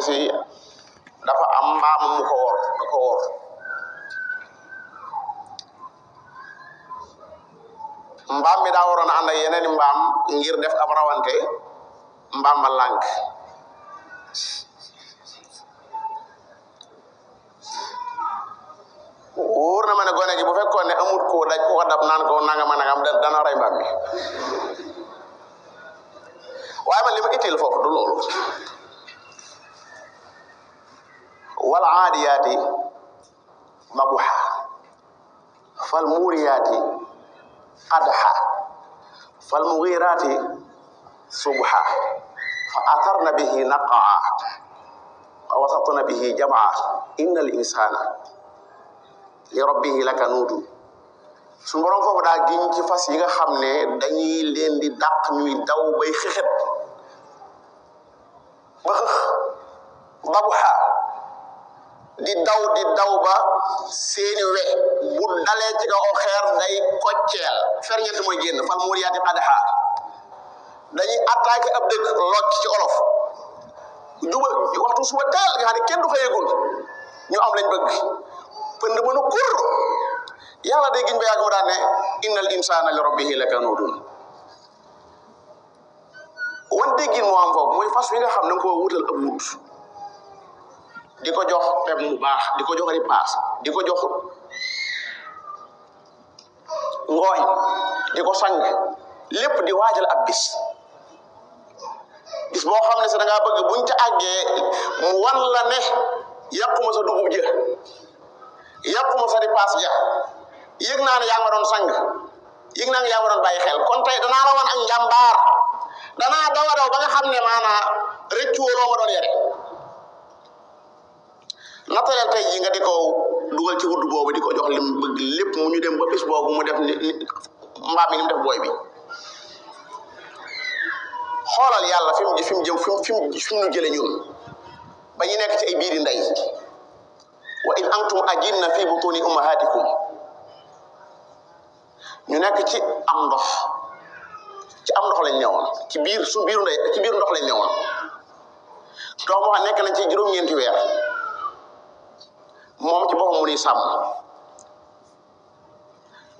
ne si dafa am mbaam mu ko wor da ko wor mbaam mi daa waroon a ànd ak yeneen mbaam ngir def ab rawante mbaam ma lànk wóor na ma ne gone gi bu fekkoon ne amut ko daj ko dab naan ko nangam nangam dana rey mbaam mi waaye man li ma itteel foofu du loolu wal aadiyaati dabuha fal muuriyaati qadha fal mughiraati subha fa atharna bihi naqaa wa wasatna bihi jamaa innal insana li rabbihi lakanuudu suñu borom foofu daa giñ ci fas yi nga xam ne dañuy leen di dàq ñuy daw bay xexet ba xëx dabuha di daw ba seeni we bu dalee ci kaw xeer day kocceel ferñeent mooy génn fal muuriyaati qadha dañuy attaqué ab dëkk locc ci olof juba waxtu suba teel nga xam ne kenn du xëyegul ñu am lañ bëgg pënd mënu kur yàlla day giñ ba yàgg mu daan ne innal insana li rabbihi lakanuudun wan déggin moo am foofu mooy fas wi nga xam ne nga ko wutal ab wut di ko jox pep mu baax di ko jox ripaas di ko jox ngooñ di ko sang lépp di waajal ab bis boo xam ne sa da ngaa bëgg buñ ca àggee mu wan la ne yàquma sa dugub ja yàquma sa ripaas ja yëg naa ne yaa ngi ma doon sang yëg naa ne yaa ngi ma doon bàyyi xel kon tey danaa la wan ak njàmbaar danaa daw ba nga xam ne maanaa rëccu loo ma doon yore nattaleel tey ji nga di ko dugal ci wudd boobu di ko jox lim bëgg lépp mu ñu dem ba bis boobu mu def ni mbaam mi ni mu def booy bi xoolal yàlla fi mu jëm fi mu nu jële ñun ba ñu nekk ci ay biiri ndey wa in antum ajinna fi butuni ummahatikum ñu nekk ci am ndox lañ newoon ci biir su biiru ndey ci biir ndox lañ newoon ndox moo xam nekk nañ ci juróom-ñeenti weer moom ci boppam mu ni sàmm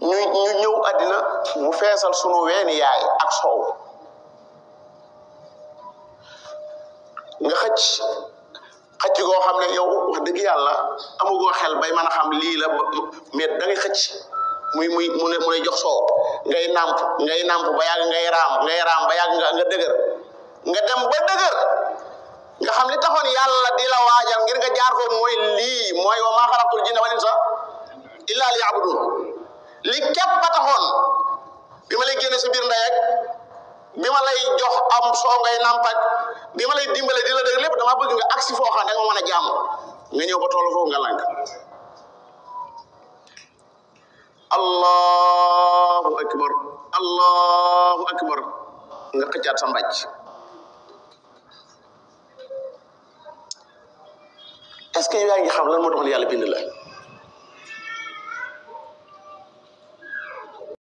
ñu ñëw àddina mu feesal sunu weeni yaay ak soow nga xëcc goo xam ne yow wax dëgg yàlla amugoo xel bay mën a xam lii la mais da ngay xëcc mu lay jox soow ngay nàmp ba yàgg ngay raam ba yàgg nga dëgër nga dem ba dëgër nga xam li taxoon yàlla di la waajal ngir nga jaar foofu mooy lii mooy wa maa xalaqtul jinna wal insa illa liya'budun li képp ba taxoon bi ma lay génne sa biir ndey ak bi ma lay jox am soo ngay nàmpak bi ma lay dimbale di la dëgg lépp dama bëgg nga agsi foo xam ne nga mën a jaamu nga ñëw ba tollu foofu nga lànk allahu akbar nga xëccaat sa mbàcc est-ce que yaa ngi xam lan moo taxoon yàlla bind la